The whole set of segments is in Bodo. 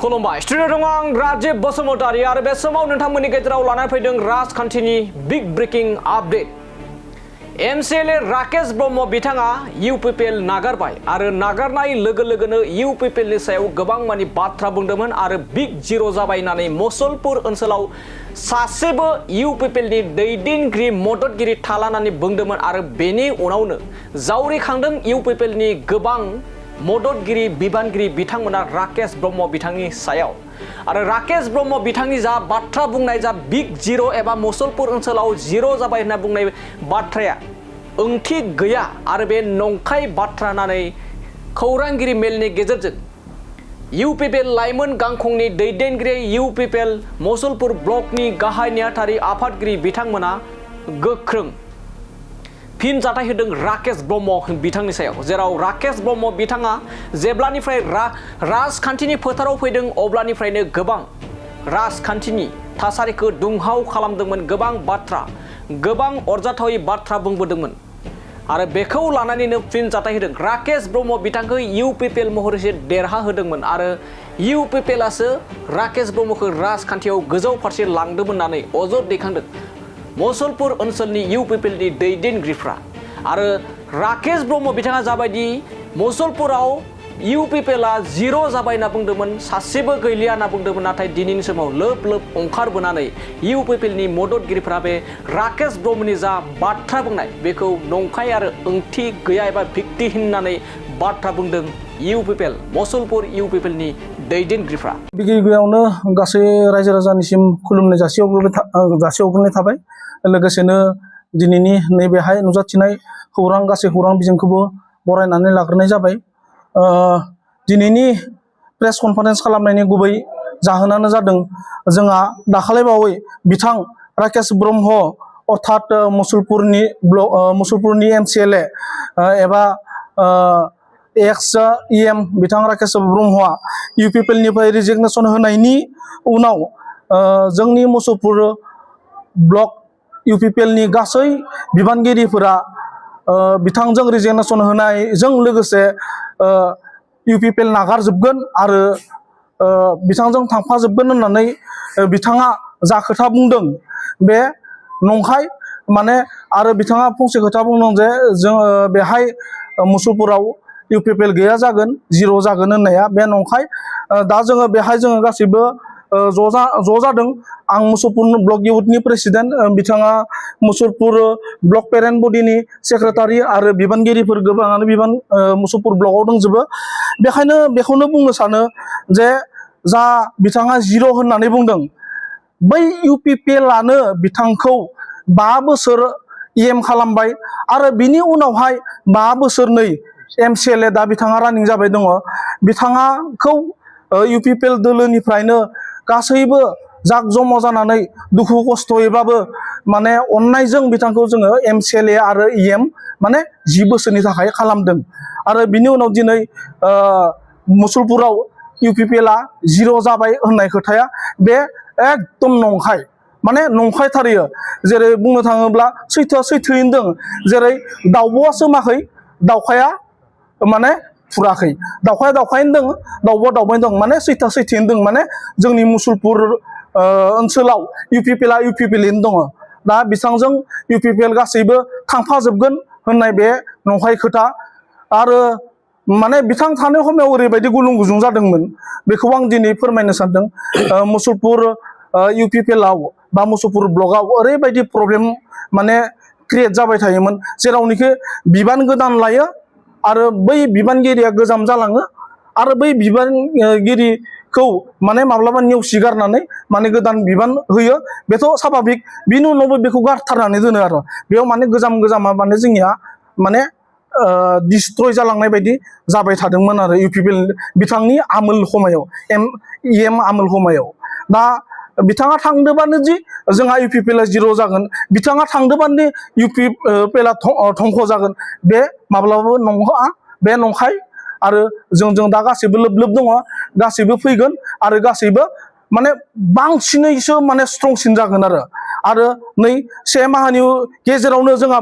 खुलुमबाय स्टुडिअ दङ आं राजीब बसुमतारी आरो बे समाव नोंथांमोननि गेजेराव लानानै फैदों राजखान्थिनि big breaking update. MCLA Rakesh Brahma बिथाङा इउपिपिएल नागारबाय आरो नागारनाय लोगो लोगोनो इउपिपिएलनि सायाव गोबां मानि बाथ्रा बुंदोंमोन आरो बिग जिर' जाबाय होननानै मुसलपुर ओनसोलाव सासेबो इउपिपिएलनि दैदेनगिरि मददगिरि थालानानै बुंदोंमोन आरो बेनि उनावनो जावरिखांदों इउपिपिएलनि गोबां मददगिरि बिबानगिरि बिथांमोना राकेश ब्रह्म बिथांनि सायाव आरो राकेश ब्रह्म बिथांनि जा बाथ्रा बुंनाय जा बिग जिर' एबा मुसलपुर ओनसोलाव जिर' जाबाय होनना बुंनाय बाथ्राया ओंथि गैया आरो बे नंखाय बाथ्रा होननानै खौरांगिरि मेलनि गेजेरजों इउपिपिएल लाइमोन गांखंनि दैदेनगिरि इउपिपिएल मुसलपुर ब्लकनि गाहाय नेहाथारि आफादगिरि बिथांमोना गोख्रों फिन जाथाय होदों राकेश ब्रह्म बिथांनि सायाव, जेराव राकेश ब्रह्म बिथाङा जेब्लानिफ्राय राजखान्थिनि फोथाराव फैदों अब्लानिफ्रायनो गोबां राजखान्थिनि थासारिखौ दुंहाव खालामदोंमोन, गोबां बाथ्रा गोबां अरजाथावै बाथ्रा बुंबोदोंमोन आरो बेखौ लानानैनो फिन जाथाय होदों। राकेश ब्रह्म बिथांखौ इउपिपिएल महरैसो देरहा होदोंमोन आरो इउपिपिएलासो राकेश ब्रह्मखौ राजखान्थियाव गोजौ फारसे लांदोंमोन होननानै अजद दैखांदों मुसलपुर ओनसोलनि इउपिपिएलनि दैदेनगिरिफ्रा। आरो राकेश ब्रह्म बिथाङा जाबायदि मुसलपुराव इउपिपिएला जिर' जाबाय होनना बुंदोंमोन, सासेबो गैलिया होनना बुंदोंमोन, नाथाय दिनैनि समाव लोब लोब ओंखारबोनानै इउपिपिएलनि मददगिरिफ्रा बे राकेश ब्रह्मनि जा बाथ्रा बुंनाय बेखौ नंखाय आरो ओंथि गैया एबा भित्तिहीन होननानै बाथ्रा बुंदों इउपिपिएल मुसलपुर इउपिपिएलनि दैदेनगिरिफ्रा। गिबियावनो गासै रायजो राजानिसिम खुलुमनाय जासिहरग्रोनाय थाबाय। लोगोसेनो दिनैनि नैबेहाय नुजाथिनाय गासै खौरां बिजोंखौबो बरायनानै लाग्रोनाय जाबाय। दिनैनि प्रेस कनफारेन्स खालामनायनि गुबै जाहोनानो जादों जोंहा दाखालिबावै बिथां राकेश ब्रह्म अर्थात मुसलपुरनि एमसिएलए एबा एक्स इएम बिथां राकेश ब्रह्मआ इउपिपिएलनिफ्राय रिजिगनेसन होनायनि उनाव जोंनि मुसलपुर ब्लक इउपिपिएलनि गासै बिबानगिरिफोरा बिथांजों रिजिगनेसन होनायजों लोगोसे इउपिपिएल नागारजोबगोन आरो बिथांजों थांफाजोबगोन होननानै बिथाङा जा खोथा बुंदों बे नंखाय। आरो बिथाङा फंसे खोथा बुंदों जे जों बेहाय मुसलपुराव इउपिपिएल गैया जागोन, जिर' जागोन होननाया बे नंखाय। दा जोङो बेहाय गासैबो ज' जादों। आं मुसलपुर ब्लक इउथनि प्रेसिडेन्ट, बिथाङा मुसलपुर ब्लक पेरेन्ट बडिनि सेक्रेटारि आरो बिबानगिरिफोर गोबाङानो मुसलपुर ब्लकआव दंजोबो। बेखायनो बेखौनो बुंनो सानो जे जा बिथाङा जिर' होननानै बुंदों, बै इउपिपिएलानो बिथांखौ 5 बोसोर इएम खालामबाय आरो बिनि उनावहाय 5 बोसोरनै एमसिएलए दा बिथाङा रानिं जाबाय दङ। बिथाङाखौ इउपिपिएल दोलोनिफ्रायनो गासैबो जाक जमा जानानै दुखु खस्थ'यैब्लाबो अननायजों बिथांखौ जोङो एमसिएलए आरो इएम 10 बोसोरनि थाखाय खालामदों आरो बिनि उनाव दिनै मुसलपुराव इउपिपिएला जिर' जाबाय होननाय खोथाया बे एकदम नंखाय, नंखायथारियो। जेरै बुंनो थाङोब्ला सैथोआ सैथोयैनो दं। जेरै दाउब'आ सोमाखै, दाउखाया फुराखै। दाउखाया दाउखायैनो दं, दाउब'आ दाउबायनो दं, सैथोआ सैथोयैनो दं। जोंनि मुसलपुर ओनसोलाव इउपिपिएलैनो दङ। दा बिथांजों इउपिपिएल गासैबो थांफाजोबगोन होननाय बे नंखाय खोथा। आरो बिथां थानाय समाव ओरैबायदि गुलुं गुजुं जादोंमोन, बेखौ आं दिनै फोरमायनो सानदों। मुसलपुर इउपिपिएलआव बा मुसलपुर ब्लकआव ओरैबायदि प्रब्लेम क्रिएट जाबाय थायोमोन, जेरावनोखि बिबान गोदान लायो आरो बै बिबानगिरिया गोजाम जालाङो आरो बै बिबानगिरिखौ माब्लाबा नेवसिगारनानै गोदान बिबान होयो। बेथ' स्वाभाबिक। बिनि उनावबो बेखौ गारथारनानै दोनो आरो बेयाव गोजामा जोंनिया डिस्ट्रय जालांनाय बायदि जाबाय थादोंमोन आरो इउपिपिएल बिथांनि आमोल समायाव, इएम आमोल समायाव। दा बिथाङा थांदोबानो जि जोंहा इउपिपिएला जिर' जागोन, बिथाङा थांदोबानो इउपिपिएला धंख' जागोन, बे माब्लाबाबो नङा, बे नंखाय। आरो जों दा गासैबो लोब दङ, गासैबो फैगोन आरो गासैबो बांसिनैसो स्ट्रंसिन जागोन आरो नै 1 माहानि गेजेरावनो जोंहा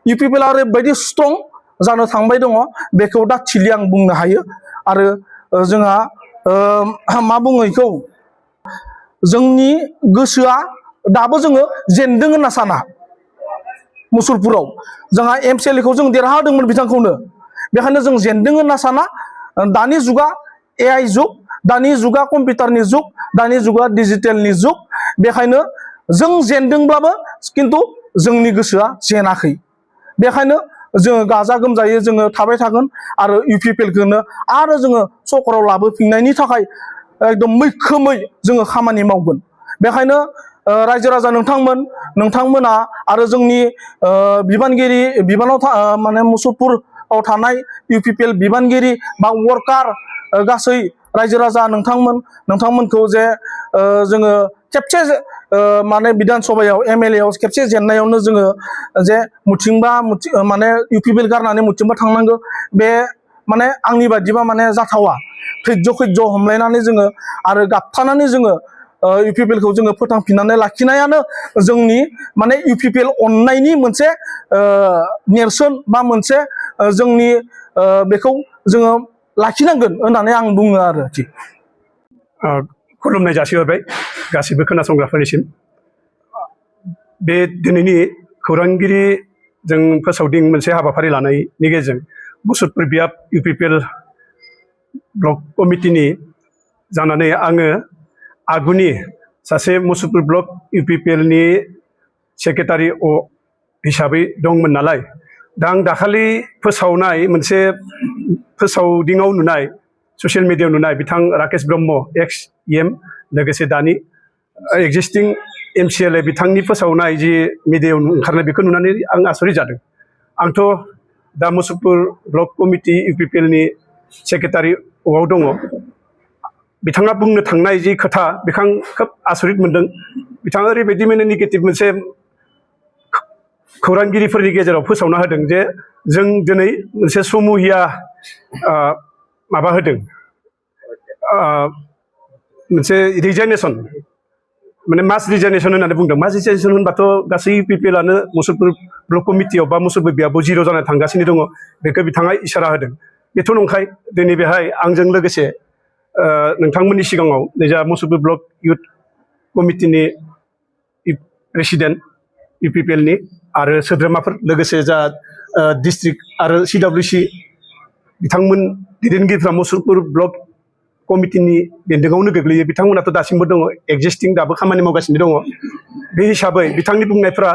इउपिपिएला ओरैबायदि स्ट्रं जानो थांबाय दङ, बेखौ दा थिलि आं बुंनो हायो। आरो जोंहा मा बुङो बेखौ जोंनि गोसोआ दाबो जोङो जेनदों होनना साना मुसुलपुराव जोंहा एमसिएलए खौ जों देरहादोंमोन बिथांखौनो बेखायनो जों जेनदों होनना साना दानि जुगा एआई जुग दानि जुगा कम्पिउटारनि जुग दानि जुगा डिजिटेलनि जुग बेखायनो जों जेनदोंब्लाबो किन्तु जोंनि गोसोआ जेनाखै बेखायनो जोङो गाजा गोमजायै जोङो थाबाय थागोन आरो इउपिपिएलखौनो आरो जोङो सरकाराव लाबोफिननायनि थाखाय एकदम मैखोमै जोङो खामानि मावगोन बेखायनो रायजो राजा नोंथांमोना आरो जोंनि बिबानाव माने मुसुलपुराव थानाय इउपिपिएल बिबानगिरि बा वर्कार गासै रायजो राजा नोंथांमोनखौ जे जोङो खेबसे माने बिधान सभायाव एमएलए आव खेबसे जेननायावनो जोङो जे माने इउपिपिएल गारनानै मुथिंबा थांनांगौ बे माने आंनि बादिबा माने जाथावा खैज्ज' हमलायनानै जोङो आरो गाबथानानै जोङो इउपिपिएलखौ जोङो फोथांफिननानै लाखिनायानो जोंनि माने इउपिपिएल अननायनि मोनसे नेरसोन बा मोनसे जोंनि बेखौ जोङो लाखिनांगोन होननानै आं बुङो आरो खुलुमनाय जासिहरबाय गासिबो खोनासंग्राफोरनिसिम बे दिनैनि खौरांगिरि जों फोसावदिं मोनसे हाबाफारि लानायनि गेजेरजों मुसुलपुर बियाब इउपिपिएल ब्लक कमिटिनि जानानै आङो आगुनि सासे मुसुलपुर ब्लक इउपिपिएलनि सेक्रेटारि हिसाबै दंमोन नालाय दा आं दाखालि फोसावनाय मोनसे फोसावदिङाव नुनाय ससियेल मिडियायाव नुनाय बिथां राकेश ब्रह्म एक्स इएम लोगोसे दानि एक्जिस्टिं एमसिएलए बिथांनि फोसावनाय जि मिडियायाव ओंखारनाय बेखौ नुनानै आं आसरित जादों आंथ' दा मुसुलपुर ब्लक कमिटि इउपिपिएलनि सेक्रेटारिआव दङ बिथाङा बुंनो थांनाय जि खोथा बेखौ आं खोब आसरित मोनदों बिथाङा ओरैबायदि माने नेगेटिभ मोनसे खौरांगिरिफोरनि गेजेराव फोसावना होदों जे जों दिनै मोनसे समूहिया माबा होदों मोनसे रिजाइनेसन माने मास रिजाइनेसन होननानै बुंदों मास रिजाइनेसन होनबाथ' गासै इउपिपिएलआनो मुसुलपुर ब्लक कमिटियाव बा मुसुलपुर बियाबाव जिर' जाना थांगासिनो दङ बेखौ बिथाङा इसारा होदों बेथ' नंखाय दिनै बेहाय आंजों लोगोसे नोंथांमोननि सिगाङाव नैजा मुसुलपुर ब्लक इउथ कमिटिनि प्रेसिडेन्ट इउपिपिएलनि आरो सोद्रोमाफोर लोगोसे जा डिस्ट्रिक्ट आरो सिडब्लिउसि बिथांमोन दैदेनगिरिफ्रा मुसुलपुर ब्लक कमिटिनि बेन्दोङावनो गोग्लैयो बिथांमोनाथ' दासिमबो दङ एक्जिस्टिं दाबो खामानि मावगासिनो दङ बे हिसाबै बिथांनि बुंनायफ्रा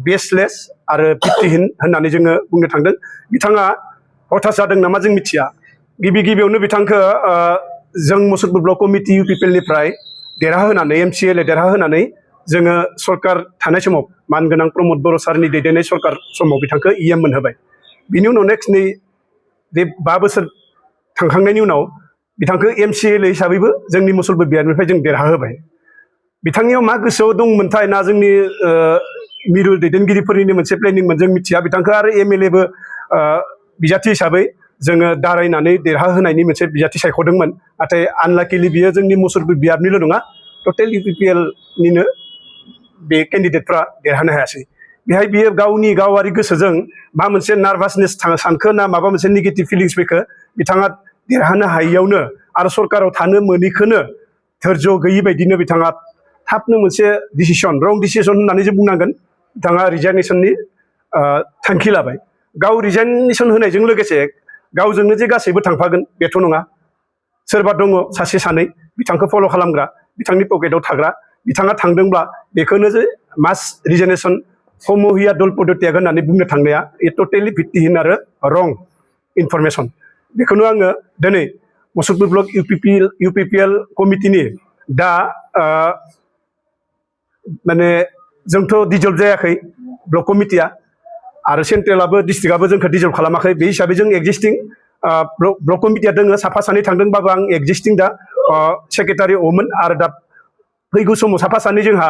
बेसलेस आरो भित्तिहीन होननानै जोङो बुंनो थांदों बिथाङा हथास जादों नामा जों मिथिया गिबियावनो बिथांखौ जों मुसुलपुर ब्लक कमिटि इउपिपिएलनिफ्राय देरहाहोनानै एमसिएलए देरहाहोनानै जोङो सरकार थानाय समाव मानगोनां प्रमद बर' सारनि दैदेननाय सरकार समाव बिथांखौ इएम मोनहोबाय बिनि उनाव नेक्स्ट नै बे 5 बोसोर थांखांनायनि उनाव बिथांखौ एमसिएलए हिसाबैबो जोंनि मुसुलपुर बियाबनिफ्राय जों देरहाहोबाय बिथांनियाव मा गोसोआव दंमोनथाय ना जोंनि मिरु दैदेनगिरिफोरनिनो मोनसे प्लेनिंमोन जों मिथिया बिथांखौ आरो एमएलएबो बिजाथि हिसाबै जोङो दारायनानै देरहाहोनायनि मोनसे बिजाथि सायख'दोंमोन नाथाय आनलाकिलि बियो जोंनि मुसुलपुर बियाबनिल' नङा टटेल इउपिपिएलनिनो बे केन्डिडेटफ्रा देरहानो हायासै बेहाय बियो गावारि गोसोजों मा मोनसे नार्भासनेस सानखो ना माबा मोनसे नेगेटिभ फिलिंस फैखो बिथाङा देरहानो हायैयावनो आरो सरकाराव थानो मोनैखौनो धैर्य गैयि बायदिनो बिथाङा थाबनो मोनसे रं डिसिसन होननानै जों बुंनांगोन बिथाङा रिजाइनेसननि थांखि लाबाय गाव रिजाइनेसन होनायजों लोगोसे गावजोंनो जे गासैबो थांफागोन बेथ' नङा सोरबा दङ सासे सानै बिथांखौ फल' खालामग्रा बिथांनि पकेटाव थाग्रा बिथाङा थांदोंब्ला बेखौनो जे मास रिजाइनेसन समूहिया दल पदत्याग होननानै बुंनो थांनाया ए टटेलि भित्तिहीन आरो रं इनफरमेसन बेखौनो आङो दिनै मुसुलपुर ब्लक इउपिपिएल कमिटिनि दा माने जोंथ' डिजल्भ जायाखै ब्लक कमिटिया आरो सेन्ट्रेलाबो डिस्ट्रिक्टआबो जोंखौ डिजल्भ खालामाखै बे हिसाबै जों एक्जिस्टिं ब्लक कमिटिया दोङो साफा सानै थांदोंबाबो आं एक्जिस्टिं दा सेक्रेटारि अमोन आरो दा फैगौ समाव साफा सानै जोंहा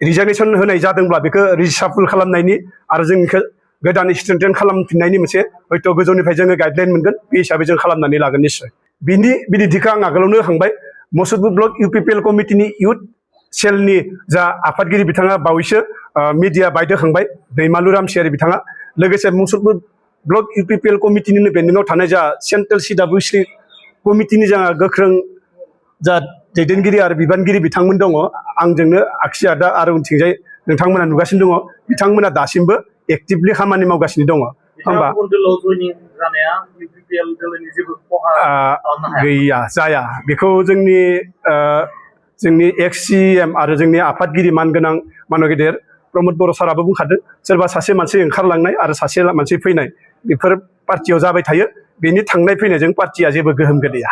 रिजाइनेसन होनाय जादोंब्ला बेखौ रिसाफल खालामनायनि आरो जों बेखौ गोदानै स्ट्रेंथेन खालामफिननायनि मोनसे हयथ' गोजौनिफ्राय जोङो गाइडलाइन मोनगोन बे हिसाबै जों खालामनानै लागोन निश्चय बिनि बिदिन्थिखौ आं आगोलावनो होखांबाय मुसुलपुर ब्लक इउपिपिएल कमिटिनि इउथ सेलनि जा आफादगिरि बिथाङा बावैसो मिडिया बायदोखांबाय दैमालु रामसियारि बिथाङा लोगोसे मुसुलपुर ब्लक इउपिपिएल कमिटिनिनो बेन्दोङाव थानाय जा सेन्ट्रेल सिडब्लिउसि कमिटिनि जा गोख्रों जा दैदेनगिरि आरो बिबानगिरि बिथांमोन दङ आंजोंनो आगसि आदा आरो उनथिंजाय नोंथांमोना नुगासिनो दङ बिथांमोना दासिमबो एक्टिभलि खामानि मावगासिनो दङ होमबा गैया जाया बेखौ जोंनि एक्स CEM आरो जोंनि आफादगिरि मानगोनां मानगेदेर प्रमद बर' साराबो बुंखादों सोरबा सासे मानसि ओंखारलांनाय आरो सासे मानसि फैनाय बेफोर पार्टियाव जाबाय थायो बेनि थांनाय फैनायजों पार्टिया जेबो गोहोम गोलैया